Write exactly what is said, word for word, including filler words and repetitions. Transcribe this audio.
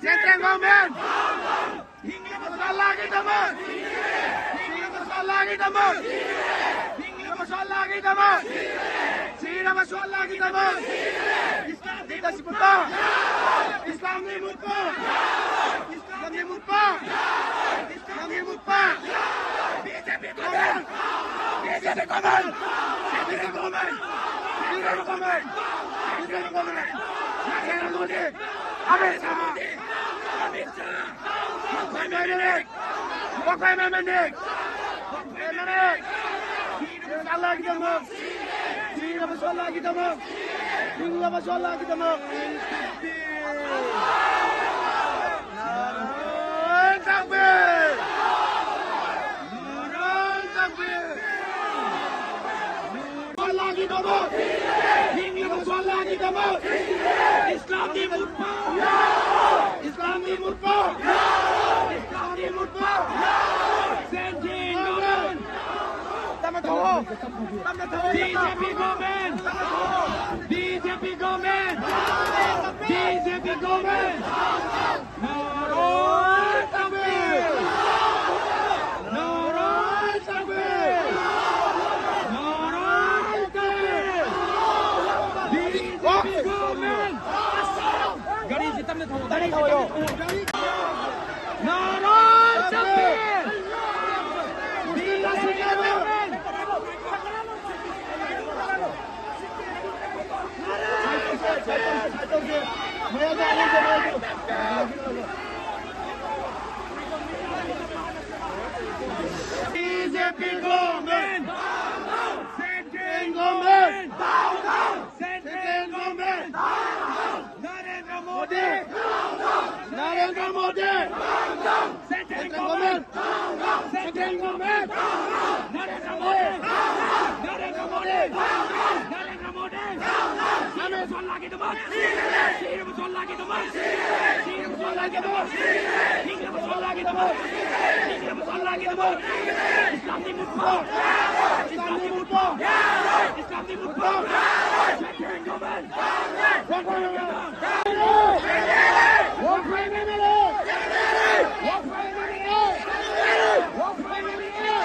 Central government! ꯍꯤꯡꯂꯕ ꯁꯣꯂꯥꯒꯤꯗꯃꯛ! ꯍꯤꯡꯂꯕ ꯁꯣꯂꯥꯒꯤꯗꯃꯛ! ꯍꯤꯡꯂꯕ ꯁꯣꯂꯥꯒꯤꯗꯃꯛ! ꯁꯤꯔꯕ ꯁꯣꯂꯥꯒꯤꯗꯃꯛ! ꯏꯁꯂꯥꯝꯗꯤ ꯃꯨꯠꯄ! ꯏꯁꯂꯥꯝꯗꯤ ꯃꯨꯠꯄ! ꯏꯁꯂꯥꯝꯗꯤ ꯃꯨꯠꯄ! ꯏꯁꯂꯥꯝꯗꯤ ꯃꯨꯠꯄ! B J P government! B J P government! B J P government! B J P government! B J P government! Narendra Modi! Amit ꯁꯥ! ꯑꯃꯤꯠ ꯁꯥ! ꯃꯈꯣꯏ ꯃꯃꯤꯡ! ꯃꯈꯣꯏ ꯃꯃꯤꯡ! ꯃꯈꯣꯏ ꯃꯃꯤꯡ! ꯁꯤꯔꯕ ꯁꯣꯂꯥꯒꯤꯗꯃꯛ! ꯁꯤꯔꯕ ꯁꯣꯂꯥꯒꯤꯗꯃꯛ! ꯍꯤꯡꯂꯕ ꯁꯣꯂꯥꯒꯤꯗꯃꯛ! ꯅꯥꯔꯥ ꯇꯛꯕꯤꯔ! ꯅꯥꯔꯥ ꯇꯛꯕꯤꯔ! ꯁꯣꯂꯥꯒꯤꯗꯃꯛ! ꯍꯤꯡꯂꯕ ꯁꯣꯂꯥꯒꯤꯗꯃꯛ! ꯏꯁꯂꯥꯝꯗꯤ ꯃꯨꯠꯄ! ꯏꯁꯂꯥꯝꯗꯤ ꯃꯨꯠꯄ! ꯏꯁꯂꯥꯝꯗꯤ ꯃꯨꯠꯄ! Central government! ꯇꯞꯅ ꯊꯧꯑꯣ! ꯇꯞꯅ ꯊꯧꯑꯣ! B J P government! ꯇꯞꯅ ꯊꯧꯑꯣ! B J P government! B J P government! ꯅꯥꯔꯥ ꯇꯛꯕꯤꯔ! ꯅꯥꯔꯥ ꯇꯛꯕꯤꯔ! ꯅꯥꯔꯥ ꯇꯛꯕꯤꯔ! B J P government! ꯒꯥꯔꯤꯁꯤ ꯇꯞꯅ ꯊꯧꯑꯣ, ꯒꯥꯔꯤ ꯊꯧꯑꯣ! ꯅꯥꯔꯥ ꯇꯛꯕꯤꯔ! B J P government! B J P government! Central government! Central government! Narendra Modi! Narendra Modi! Central government! Central government! Narendra Modi! Narendra Modi! Narendra Modi! Siraba Sola ki demand! Siraba Sola ki demand! Siraba Sola ki demand! Siraba Sola ki demand! Siraba Sola ki demand! Islam ni murda! Islam ni murda! Islam ni murda! Central government!